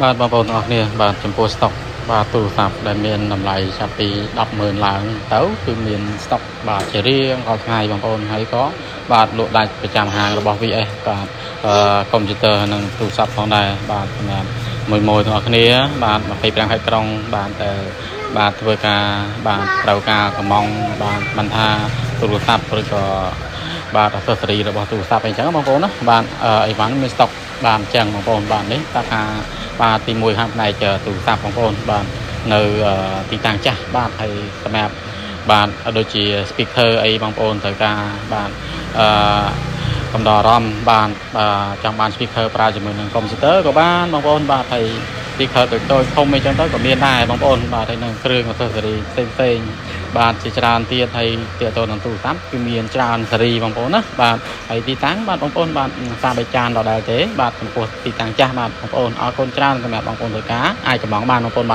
បាទបងប្អូនទាំងអស់គ្នាបាទចំពោះស្តុកបាទទូរស័ព្ទដែលមានតម្លៃចាប់ពី100000ឡើងទៅគឺមានស្តុកបាទជារៀងរាល់ថ្ងៃបងប្អូនហើយក៏បាទលក់ដាច់ប្រចាំហាងរបស់ VS បាទអឺកុំព្យូទ័រនិងទូរស័ព្ទផងដែរបាទសម្រាប់មួយមួយទាំងអស់គ្នាបាទ25ខេត្តក្រុងបាទតែបាទធ្វើការបាទត្រូវការកំងបាទមិនថាទូរស័ព្ទឬក៏បាទ accessory របស់ទូរស័ព្ទអីចឹងបងប្អូនណាបាទអីវ៉ាន់មានស្តុកបាទអញ្ចឹងបងប្អូនបាទនេះតាថាបាទទី1ខាងផ្នែកទូរស័ព្ទបងប្អូនបាទនៅទីតាំងចាស់បាទហើយសម្រាប់បាទដូចជា speaker អីបងប្អូនត្រូវការបាទអឺកំដរអារម្មណ៍បាទចង់បាន speaker ប្រើជាមួយនឹង computer ក៏បានបងប្អូនបាទហើយ speaker តូចតូចធំអីចឹងទៅក៏មានដែរបងប្អូនបាទហើយនឹងគ្រឿង accessory ផ្សេងផ្សេងបាទជាច្រើនទៀតហើយទាក់ទងនឹងទូរស័ព្ទគឺមានច្រើនស៊េរីបងប្អូនណាបាទហើយទីតាំងបាទបងប្អូនបាទសាបីចានដដែលទេបាទចំពោះទីតាំងចាស់បាទបងប្អូនអរគុណច្រើនសម្រាប់បងប្អូនធ្វើការអាចកំងបានបងប្អូនបាទ។